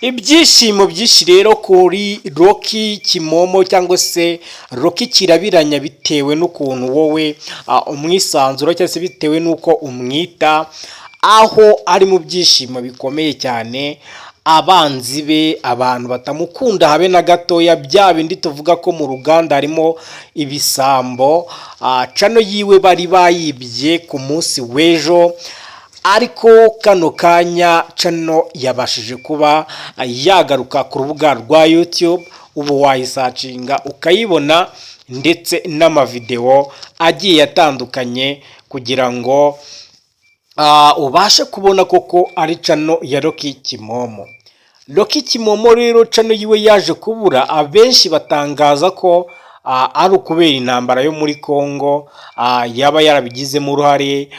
Ibyishimo byinshi rero kuri Rocky Kimomo cyangwa se Rocky Kirabiranya, bitewe n'ukuntu wowe umwisanzura cyangwa se bitewe n'uko umwita, aho ari mu byishimo bikomeye cyane. Abanzi be, abantu batamukunda habe na gatoya, bya bindi tuvuga ko mu ruganda harimo ibisambo, channel yiwe bari bayibye ku munsi w'ejo, ariko kano kanya channel yabashije kuba yagaruka ku rubuga rwa YouTube. Ubu wayisearchinga ukayibona, ndetse n'amavidewo agiye atandukanye, kugira ngo ubashe kubona koko ari channel ya Rocky Kimomo. Rocky Kimomo rero, channel yiwe yaje kubura, abenshi batangaza ko ari ukubera intambara yo muri Congo yaba yarabigizemo uruhare,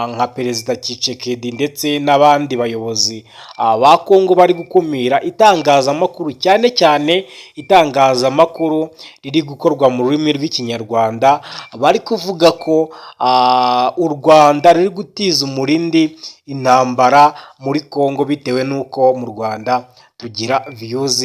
nka Perezida Tshisekedi ndetse n'abandi bayobozi ba Congo bari gukumira itangazamakuru, cyane cyane itangazamakuru riri gukorwa mu rurimi rw'Ikinyarwanda. Bari kuvuga ko u Rwanda ruri gutiza umurindi intambara muri Congo, bitewe n'uko mu Rwanda tugira views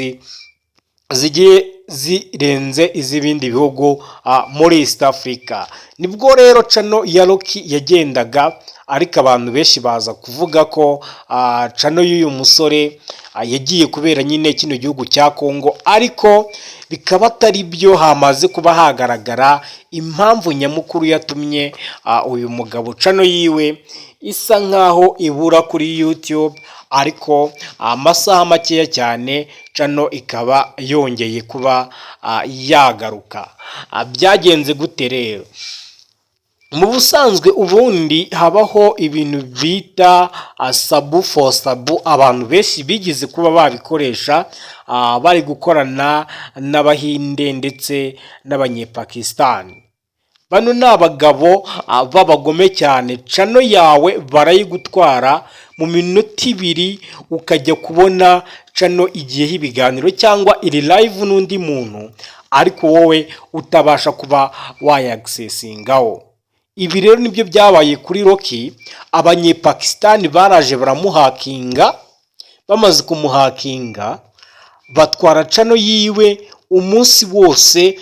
zigiye zirenze iz'ibindi bihugu muri East Africa. Nibwo rero channel ya Rocky yagendaga, ariko abantu benshi baza kuvuga ko channel y'uyu musore yagiye kubera nyine kino gihugu cya Congo, ariko bikaba atari byo. Hamaze kuba hagaragara impamvu nyamukuru yatumye uyu mugabo channel yiwe isa nkaho ibura kuri YouTube, ariko amasaha makeya cyane channel ikaba yongeye kuba yagaruka. Byagenze gute rero? Mu busanzwe ubundi habaho ibintu bita sub for sub, abantu benshi bigeze kuba babikoresha bari gukorana n'Abahinde ndetse n'Abanyepakisitani. Bano ni abagabo b'abagome cyane, channel yawe barayigutwara mu minota 2, ukajya kubona channel igiyeho ibiganiro cyangwa iri live n'undi muntu, ariko wowe utabasha kuba wayaccessingaho. Ibi rero nibyo byabaye kuri Rocky. Abanyepakisitani baraje baramuhackinga, bamaze kumuhackinga batwara channel yiwe. Umunsi wose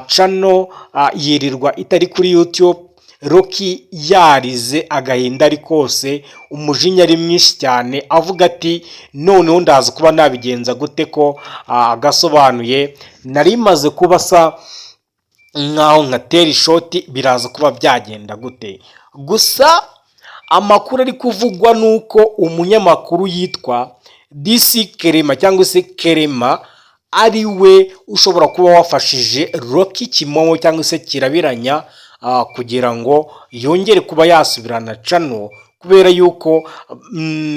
channel yirirwa itari kuri YouTube. Rocky yarize, agahinda ari kose, umujinya ari mwinshi cyane, avuga ati: "Noneho ndaza kuba nabigenza gute ko agasobanuye nari maze kuba asa nkaho nkatera ishoti, biraza kuba byagenda gute?" Gusa amakuru ari kuvugwa ni uko umunyamakuru yitwa DC Kerema cyangwa se Kerema ari we ushobora kuba wafashije Rocky Kimomo cyangwa se Kirabiranya kugira ngo yongere kuba yasubirana channel, kubera yuko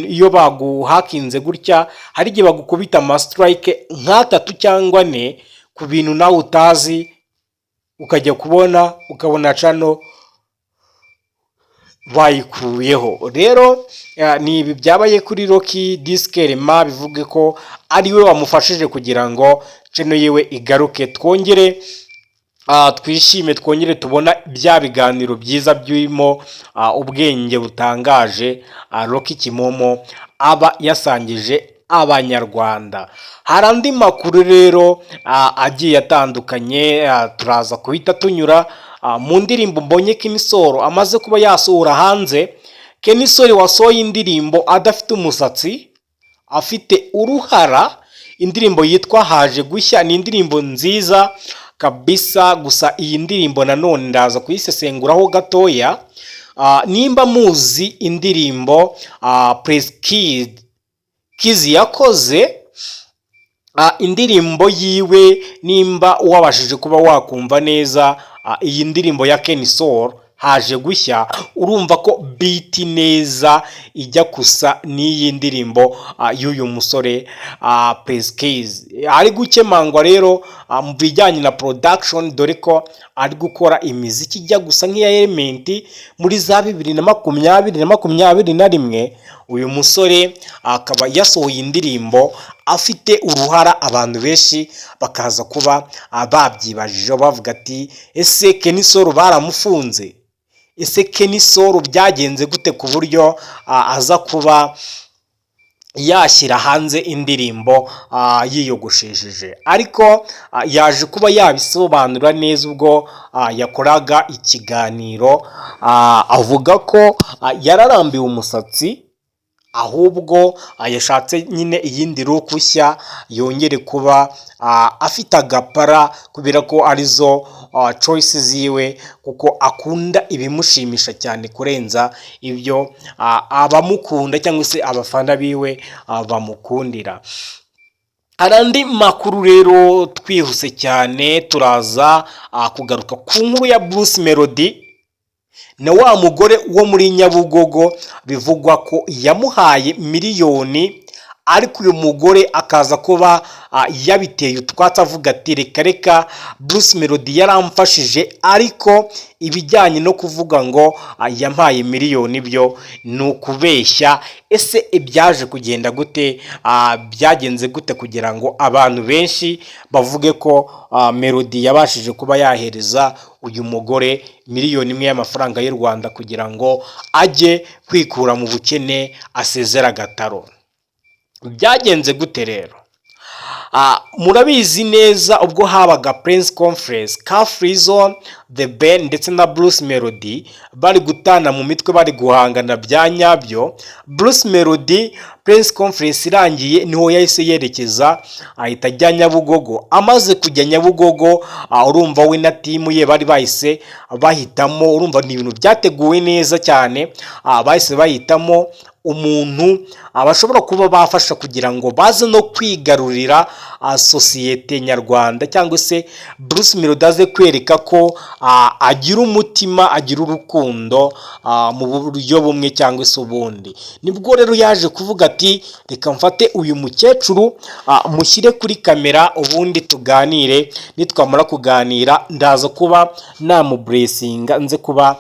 iyo baguhackinze gutya hari igihe bagukubita amastrike nk'atatu cyangwa ane ku bintu nawe utazi, ukajya kubona ukabona channel bayikuyeho. Rero ni ibi byabaye kuri Rocky. Diskerema bivuge ko ari we wamufashije kugira ngo channel yiwe igaruke, twongere twishime, twongere tubona bya biganiro byiza birimo ubwenge butangaje Rocky Kimomo aba yasangije Abanyarwanda. Hari andi makuru rero agiye atandukanye, turaza guhita tunyura mu ndirimbo mbonye Kenny Sol amaze kuba yasohora hanze. Kenny Sol wasohoye indirimbo adafite umusatsi, afite uruhara, indirimbo yitwa "Haje Gushya", ni indirimbo nziza kabisa. Gusa iyi ndirimbo nanone ndaza kuyisesenguraho gatoya. Nimba muzi indirimbo Prince Kiiiz yakoze, indirimbo yiwe, nimba wabashije kuba wakumva neza iyi ndirimbo ya Kenny Sol "Haje Gushya", urumva ko beat neza ijya gusa n'iyi ndirimbo y'uyu musore Prince Kiiiz. Ari gukemangwa rero mu bijyanye na production, dore ko ari gukora imiziki ijya gusa nk'iya Element muri za 2020 na 21. Uyu musore akaba yasohoye indirimbo afite uruhara, abantu benshi bakaza kuba babyibajijeho, bavuga ati: "Ese Kenny Sol baramufunze? Ese Kenny Sol byagenze gute ku buryo aza kuba Yashyira hanze indirimbo yiyogoshesheje, ariko yaje kuba yabisobanura neza ubwo yakoraga ikiganiro, avuga ko yararambiwe umusatsi, ahubwo yashatse nyine iyindi look nshya, yongere kuba afite agapara, kubera ko arizo choice ziwe, kuko akunda ibimushimisha cyane kurenza ibyo abamukunda cyangwa se abafana biwe bamukundira. Hari andi makuru rero, twihuse cyane turaza kugaruka ku nkuru ya Bruce Melody na wa mugore wo muri Nyabugogo bivugwa ko yamuhaye miliyoni, ariko uyu mugore akaza kuba yabiteye utwatsi, avuga ati: "Reka reka, Bruce Melody yaramfashije, ariko ibijyanye no kuvuga ngo yampaye miliyoni byo ni ukubeshya." Ese ibyaje kugenda gute? Byagenze gute kugira ngo abantu benshi bavuge ko Melody yabashije kuba yahereza uyu mugore 1 miliyoni y'amafaranga y'u Rwanda kugira ngo ajye kwikura mu bukene, asezere agataro? Byagenze gute rero? Murabizi neza, ubwo habaga press conference, Car Free Zone, The Ben ndetse na Bruce Melody bari gutana mu mitwe, bari guhangana bya nyabyo. Bruce Melody, press conference irangiye, niho yahise yerekeza, ahita ajya Nyabugogo. Amaze kujya Nyabugogo, urumva we na team ye bari bahise bahitamo, urumva ni ibintu byateguwe neza cyane, bahise bahitamo umuntu bashobora kuba bafasha kugira ngo baze no kwigarurira sosiyete nyarwanda, cyangwa se Bruce Melody aze kwereka ko agira umutima, agira urukundo mu buryo bumwe cyangwa se ubundi. Nibwo rero yaje kuvuga ati: "Reka mfate uyu mukecuru mushyire kuri kamera, ubundi tuganire. Nitwamara kuganira ndaza kuba namublessinga, nze kuba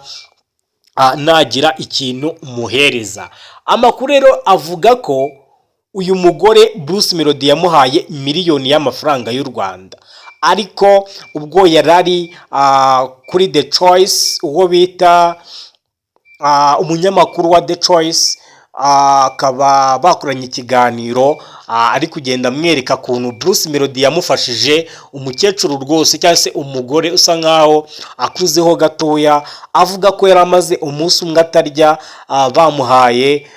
nagira ikintu muhereza." Amakuru rero avuga ko uyu mugore Bruce Melody yamuhaye miliyoni y'amafaranga y'u Rwanda, ariko ubwo yari ari kuri The Choice, uwo bita umunyamakuru wa The Choice, akaba bakoranye ikiganiro, ari kugenda amwereka ukuntu Bruce Melody yamufashije, umukecuru rwose cyangwa se umugore usa nkaho akuzeho gatoya, avuga ko yari amaze umunsi umwe atarya, bamuhaye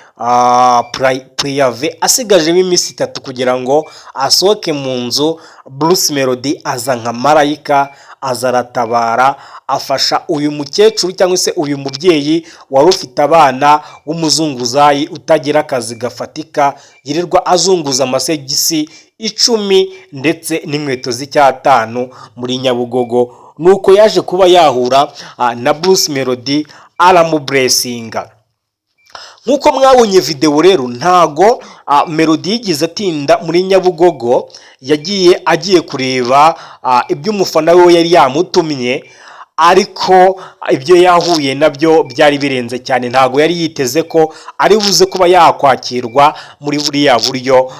préavis, asigajemo iminsi 3 kugira ngo asohoke mu nzu. Bruce Melody aza nka marayika, aza aratabara, afasha uyu mukecuru cyangwa se uyu mubyeyi wari ufite abana, w'umuzunguzayi utagira akazi gafatika, yirirwa azunguza amasegisi 10 ndetse n'inkweto z'icyatanu muri Nyabugogo. Nuko yaje kuba yahura na Bruce Melody, aramublessinga. Nk'uko mwabonye videwo rero, ntago Melody yigeze atinda muri Nyabugogo, yagiye agiye kureba ibyo umufana we yari yamutumye, ariko ibyo yahuye nabyo byari birenze cyane. Ntabwo yari yiteze ko ari buze kuba yakwakirwa muri buriya buryo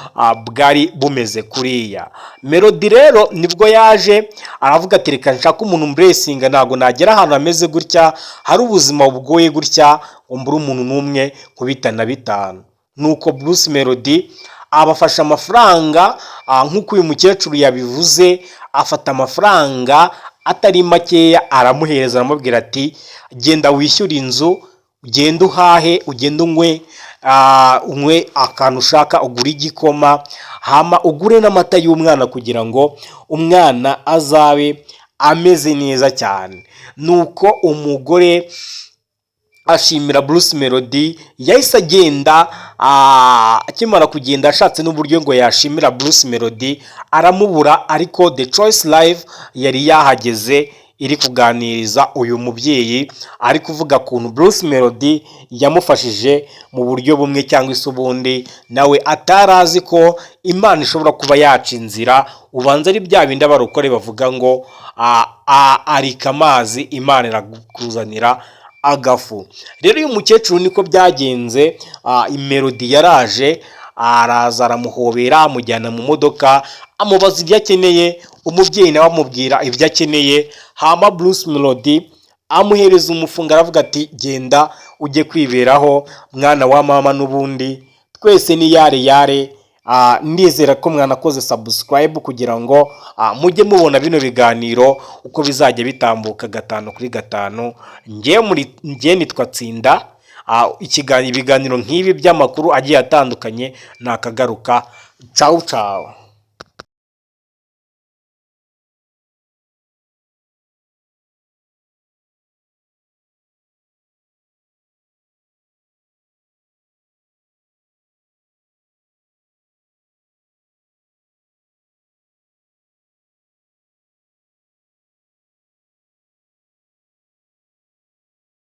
bwari bumeze kuriya. Melody rero nibwo yaje aravuga ati: "Reka nshaka umuntu mblessinga, ntabwo nagera ahantu hameze gutya, hari ubuzima bugoye gutya, ngo mbure umuntu n'umwe nkubita na bitanu." Nuko Bruce Melody abafasha amafaranga, nk'uko uyu mukecuru yabivuze, afata amafaranga atari makeya aramuhereza, aramubwira ati: "Genda wishyure inzu, ugende uhahe, ugende unywe akantu ushaka, ugure igikoma, hama ugure n'amata y'umwana kugira ngo umwana azabe ameze neza cyane." Nuko umugore ashimira Bruce Melody, yahise agenda. Akimara kugenda, ashatse n'uburyo ngo yashimira Bruce Melody aramubura, ariko The Choice Live yari yahageze iri kuganiriza uyu mubyeyi, ari kuvuga ukuntu Bruce Melody yamufashije mu buryo bumwe cyangwa se ubundi, nawe atari azi ko Imana ishobora kuba yaca inzira. Ubanza ari bya bindi abarokore bavuga ngo arika amazi, Imana irakuzanira agafu. Rero uyu mukecuru niko byagenze. Melody yaraje, araza aramuhobera, amujyana mu modoka, amubaza ibyo akeneye, umubyeyi nawe amubwira ibyo akeneye, hama Bruce Melody amuhereza umufungo, aravuga ati: "Genda ujye kwiberaho, mwana wa mama, n'ubundi Twese ni yare yare. Ndizera ko mwanakoze subscribe kugira ngo mujye mubona bino biganiro uko bizajya bitambuka gatanu kuri gatanu. Njye nitwa Tsinda. Ibiganiro nk'ibi by'amakuru agiye atandukanye nakagaruka. Cawu cawu.